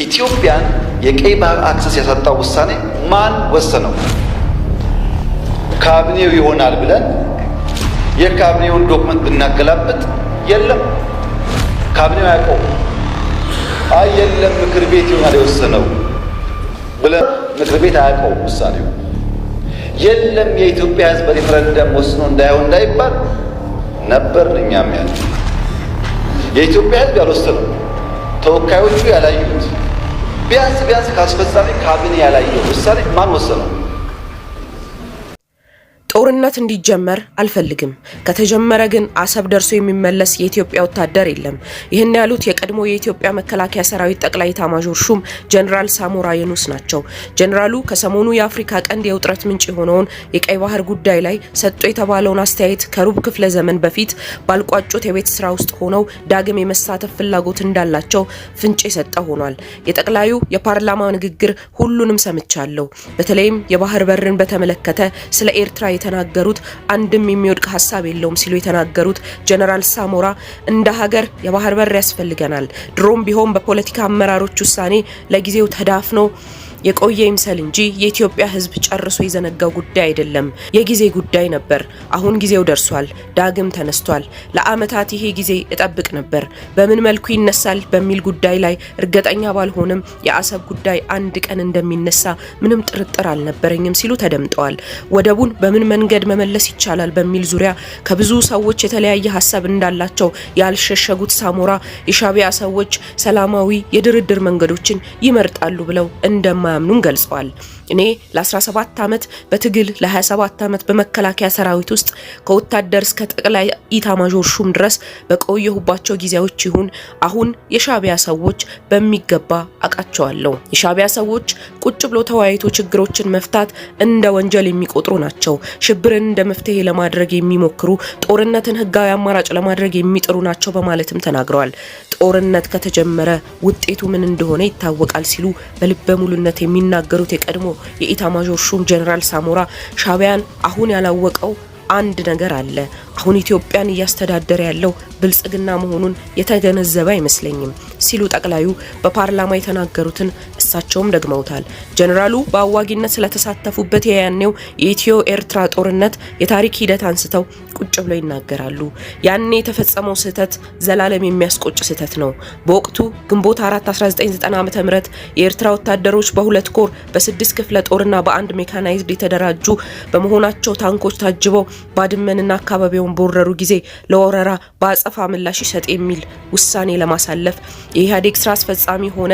ኢትዮጵያን የቀይ ባህር access ያሳጣው ውሳኔ ማን ወሰነው? ካቢኔው ይሆናል ብለን የካቢኔውን document ብናገላብጥ የለም፣ ካቢኔው አያውቀውም። አይ የለም፣ ምክር ቤት ይሆናል የወሰነው ብለን ምክር ቤት አያውቀውም ውሳኔው። የለም፣ የኢትዮጵያ ሕዝብ በሪፈረንደም ወስኖ እንዳይሆን እንዳይባል ነበር። እኛም ያለ የኢትዮጵያ ሕዝብ ያልወሰነው፣ ተወካዮቹ ያላዩት፣ ቢያንስ ቢያንስ ከአስፈጻሚ ካቢኔ ያላየው ውሳኔ ማን ወሰነው? ጦርነት እንዲጀመር አልፈልግም። ከተጀመረ ግን አሰብ ደርሶ የሚመለስ የኢትዮጵያ ወታደር የለም። ይህን ያሉት የቀድሞ የኢትዮጵያ መከላከያ ሰራዊት ጠቅላይ ኤታማዦር ሹም ጀኔራል ሳሞራ የኑስ ናቸው። ጀኔራሉ ከሰሞኑ የአፍሪካ ቀንድ የውጥረት ምንጭ የሆነውን የቀይ ባህር ጉዳይ ላይ ሰጡ የተባለውን አስተያየት ከሩብ ክፍለ ዘመን በፊት ባልቋጩት የቤት ስራ ውስጥ ሆነው ዳግም የመሳተፍ ፍላጎት እንዳላቸው ፍንጭ የሰጠ ሆኗል። የጠቅላዩ የፓርላማ ንግግር ሁሉንም ሰምቻለሁ። በተለይም የባህር በርን በተመለከተ ስለ ኤርትራ የተናገሩት አንድም የሚወድቅ ሀሳብ የለውም ሲሉ የተናገሩት ጀነራል ሳሞራ እንደ ሀገር የባህር በር ያስፈልገናል። ድሮም ቢሆን በፖለቲካ አመራሮች ውሳኔ ለጊዜው ተዳፍኖ የቆየ ይምሰል እንጂ የኢትዮጵያ ሕዝብ ጨርሶ የዘነጋው ጉዳይ አይደለም። የጊዜ ጉዳይ ነበር። አሁን ጊዜው ደርሷል። ዳግም ተነስቷል። ለአመታት ይሄ ጊዜ እጠብቅ ነበር። በምን መልኩ ይነሳል በሚል ጉዳይ ላይ እርግጠኛ ባልሆንም የአሰብ ጉዳይ አንድ ቀን እንደሚነሳ ምንም ጥርጥር አልነበረኝም ሲሉ ተደምጠዋል። ወደቡን በምን መንገድ መመለስ ይቻላል በሚል ዙሪያ ከብዙ ሰዎች የተለያየ ሀሳብ እንዳላቸው ያልሸሸጉት ሳሞራ የሻቢያ ሰዎች ሰላማዊ የድርድር መንገዶችን ይመርጣሉ ብለው እንደማያምኑም ገልጸዋል። እኔ ለ17 ዓመት በትግል፣ ለ27 ዓመት በመከላከያ ሰራዊት ውስጥ ከወታደር እስከ ጠቅላይ ኢታማዦር ሹም ድረስ በቆየሁባቸው ጊዜዎች ይሁን አሁን የሻቢያ ሰዎች በሚገባ አውቃቸዋለሁ። የሻቢያ ሰዎች ቁጭ ብሎ ተወያይቶ ችግሮችን መፍታት እንደ ወንጀል የሚቆጥሩ ናቸው። ሽብርን እንደ መፍትሄ ለማድረግ የሚሞክሩ፣ ጦርነትን ህጋዊ አማራጭ ለማድረግ የሚጥሩ ናቸው በማለትም ተናግረዋል። ጦርነት ከተጀመረ ውጤቱ ምን እንደሆነ ይታወቃል ሲሉ በልበ ሙሉነት የሚናገሩት የቀድሞ የኢታማዦር ሹም ጀኔራል ሳሞራ ሻቢያን አሁን ያላወቀው አንድ ነገር አለ። አሁን ኢትዮጵያን እያስተዳደረ ያለው ብልጽግና መሆኑን የተገነዘበ አይመስለኝም ሲሉ ጠቅላዩ በፓርላማ የተናገሩትን እሳቸውም ደግመውታል። ጀኔራሉ በአዋጊነት ስለተሳተፉበት የያኔው የኢትዮ ኤርትራ ጦርነት የታሪክ ሂደት አንስተው ቁጭ ብለው ይናገራሉ። ያኔ የተፈጸመው ስህተት ዘላለም የሚያስቆጭ ስህተት ነው። በወቅቱ ግንቦት 4 1990 ዓ.ም የኤርትራ ወታደሮች በሁለት ኮር፣ በስድስት ክፍለ ጦርና በአንድ ሜካናይዝድ የተደራጁ በመሆናቸው ታንኮች ታጅበው ባድመንና አካባቢውን በወረሩ ጊዜ ለወረራ በአጸፋ ምላሽ ይሰጥ የሚል ውሳኔ ለማሳለፍ የኢህአዴግ ስራ አስፈጻሚ ሆነ